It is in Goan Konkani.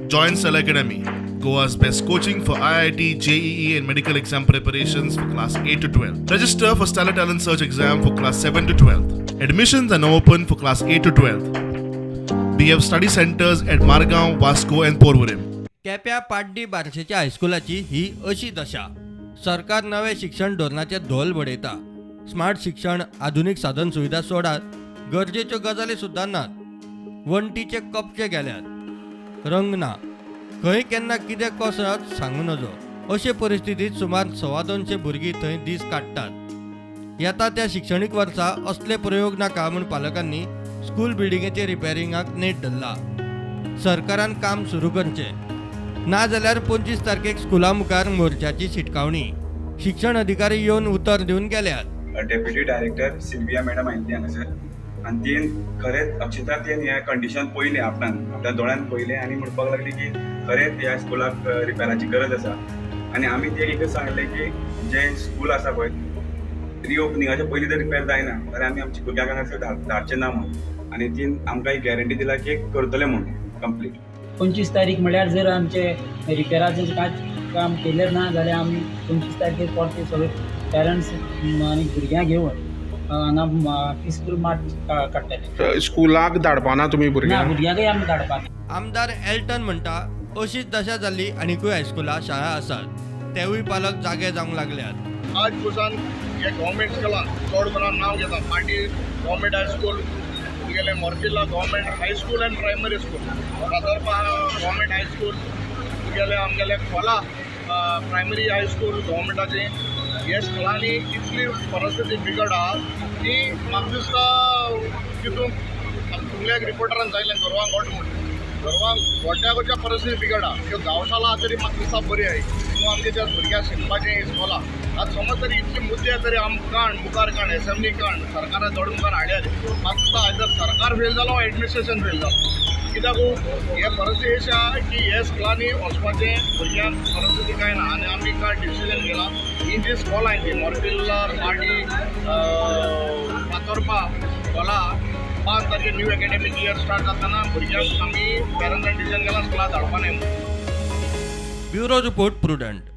Join Stellar Academy, Goa's best coaching for IIT, JEE and medical exam preparations for class 8 to 12. Register for Stellar Talent Search exam for class 7 to 12. Admissions are now open for class 8 to 12. We have study centers at Margao, Vasco and Porvorim. केप्या पाड्डी बारशेच्या हायस्कुलाची ही अशी दशा. सरकार नवे शिक्षण धोरणाचे धोल बडयता. स्मार्ट शिक्षण, आधुनीक साधन सुविधा सोडात, गरजेच्यो गजाली सुद्दां नात. वण्टीचे कपचे गेल्यात, रंग ना, खंय केन्ना कितें कोसळत सांगू नजो. अशे परिस्थितीत सुमार 225 भुरगीं थंय दीस काडटात. येता त्या शिक्षणीक वर्सा असले प्रयोग नाका म्हूण पालकांनी स्कूल बिल्डिंगेचे रिपेरिंगाक नेट धरला. सरकारान काम सुरू करचें, नाजाल्यार 25 तारखेक स्कुला मुखार मोर्चाची शिटकावणी. शिक्षण अधिकारी येवन उतर दिवन गेल्यात. डेप्युटी डायरेक्टर सिल्विया मॅडम आयिल्ली हांगासर आनी तीन खरेंच अक्षता तीन हें कंडिशन पळयलें, आपणान आपल्या दोळ्यान पळयलें आनी म्हणपाक लागली की खरेंच ह्या स्कुलाक रिपेराची गरज आसा. आनी आमी ते एकच सांगलें की जें स्कूल आसा पळय रिओपनिंगाच्या पयलीं जर रिपेर जायना जाल्यार आमी आमच्या भुरग्यांक हांगासर धाडचें ना म्हणून. आनी तीन आमकां एक गॅरंटी दिला की करतले म्हणून कंप्लीट. 25 तारीख म्हळ्यार जर आमचे रिपेराचें कांयच काम केलें ना जाल्यार आमी 25 तारखेर परते सगळे पेरंट्स आनी भुरग्यांक घेवन हांगा पिसफूल मार्च काडटले. स्कुलाक धाडपाना तुमी भुरग्यांक? ना, भुरग्यांकय आमी धाडपाना. आमदार एल्टन म्हणटा अशीच दशा जाल्ली आनीकूय हायस्कुलां शाळा आसात, तेवूय पालक जागे जावंक लागल्यात. आज पसून हे गव्हर्मेंट स्कुलान चड करून नांव घेता पाटी गव्हर्मेंट हायस्कूल, तुगेलें Morfila government high school and primary school, Fatorpa government high school, तुगेलें आमगेलें खोला प्रायमरी हायस्कूल गव्हर्मेंटाचें. हे स्कुलांनी इतली परिस्थिती बिकट आहा की म्हाका दिसता तितून तुमल्या रिपोर्टरान सांगलें गोरवांक गोट म्हूण, गोरवांक गोट्या गोट्या परिस्थिती बिकट आहा. त्यो गांवशाला तरी म्हाका दिसता बरी आहा, तितून आमगे त्या भुरग्यांक शिकपाचें इस्कोला आतां समज तरी इतले मुद्दे तरी आमकां काण मुखार काण एसेंब्ली काण सरकारान चड मुखार हाडल्या. म्हाका दिसता आयज सरकार फेल जालो, एडमिनिस्ट्रेशन फेल जालो. कित्याक हे परिस्थिती अशी आहा की हे स्कुलांनी वचपाचें भुरग्यांक परिस्थिती कांय ना. आनी आमी कांय डिसिजन घेला ही जी स्कॉलां आहाय ती मोर्फिल्ला, पाटी, फातोर्पा, खोला 5 तारखेर न्यू एकेडमीक इयर स्टार्ट जातना भुरग्यांक आमी पेरंट्सान डिसिजन घेला स्कुलां धाडपा न्हय. Bureau report, Prudent.